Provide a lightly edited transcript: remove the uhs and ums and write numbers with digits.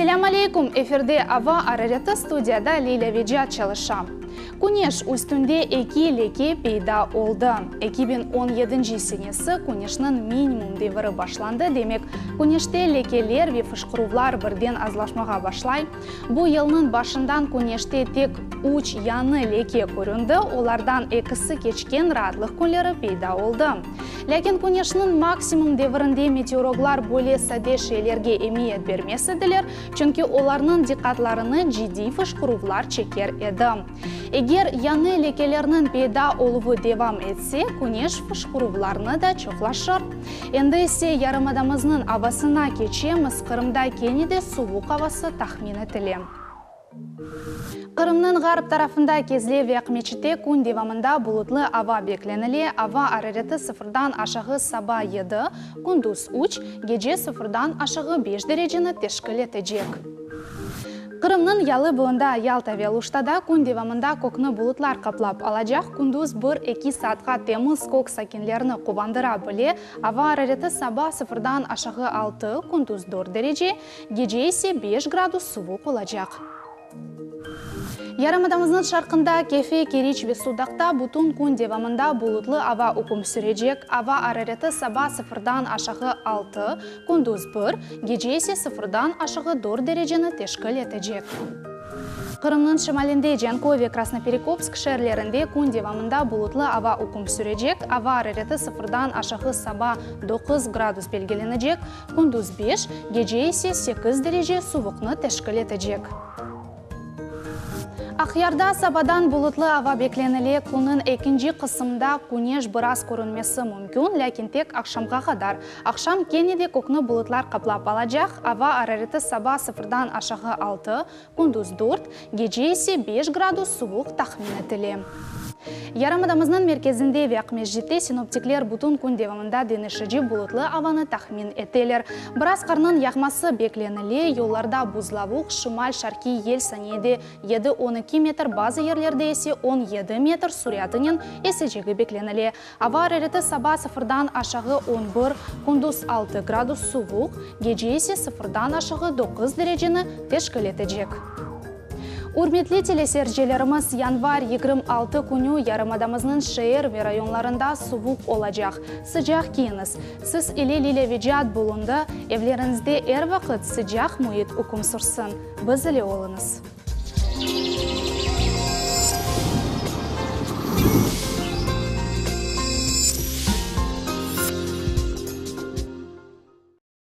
Selâm aleyküm, efirde Ava arareti, studiyada Lilâ Vecat çalışa. Küneş üstünde eki leke peyda oldı. 2017 senesi küneşniñ minimum deviri başlandı, demek, küneşte lekeler ve fışqıruvlar birden azlaşmağa başlay. Bu yılnıñ başından küneşte tek üç yañı leke köründi, olardan ekisi keçken raatlıq künleri peyda oldı. Lâkin küneşniñ maksimum devirinde meteorologlar böyle sade şeylerge emiyet bermez ediler, çünki olarnıñ diqqatlarını ciddiy fışqıruvlar çeker edi. Eger yañı lekelerniñ peyda oluvı devam etse, küneş fışqıruvlarnı da çoqlaşır. Endi ise yarımadamıznıñ avasına keçemiz, Qırımda kene de suvuq avası tahmin etile. Qırımnıñ ğarp tarafında Kezlev ve Aqmeçitte kün devamında bulutlı ava beklenile, ava arareti sıfırdan aşağı saba yedi, kündüz üç, gece sıfırdan aşağı beş dereceni teşkil etecek. Qırımnıñ yalı boyunda, Yalta ve Aluştada kün devamında kökni bulutlar qaplap alacaq, kündüz bir-eki saatqa temiz kök sakinlerni quvandıra bile, ava arareti saba sıfırdan aşağı altı, kündüz dört derece, gece ise beş gradus suvuq olacaq. Yarımadamıznıñ şarqında, Kefe, Keriç ve Sudaqta bütün kün devamında bulutlı ava üküm sürecek, ava arareti saba sıfırdan aşağı altı, kündüz bir, gece ise sıfırdan aşağı dört dereceni teşkil etecek. Qırımnıñ şimalinde Canköy ve Krasnoperekopsk şeerlerinde kün devamında bulutlı ava üküm sürecek, ava arareti sıfırdan aşağı saba doquz gradus belgilenecek, Kündüz beş, gece ise sekiz derece suvuqnı teşkil etecek. Aqyarda sabadan bulutlı ava beklenile, künniñ ekinci qısımda küneş biraz körünmesi mümkün, lâkin tek aqşamğa qadar. Aqşam kene de kökni bulutlar qaplap alacaq, ava arareti saba sıfırdan aşağı altı, Kündüz dört, gece ise beş gradus suvuq tahmin etile. Yarımadamıznıñ merkezinde ve Aqmescitte sinoptikler bütün kün devamında deñişici bulutlı avanı tahmin eteler. Biraz qarnıñ yağması beklenile, yollarda buzlavuq, şimal-şarqiy yel saniyede yedi, 12 metr, bazı yerlerde ise 17 metr sürâtınen esecegi beklenile. Ava arareti saba sıfırdan aşağı 11, kündüz altı gradus suvuq, gece ise sıfırdan aşağı doquz dereceni teşkil etecek. Ürmetli teleseyircilerimiz, yanvar 26 künü yarımadamıznıñ şeer ve rayonlarında suvuq olacaq. Sıcaq kiyiñiz. Siz ile Lilâ Vecat bulundı. Evleriñizde er vaqıt sıcaq müit üküm sürsün. Biz ile oluñız.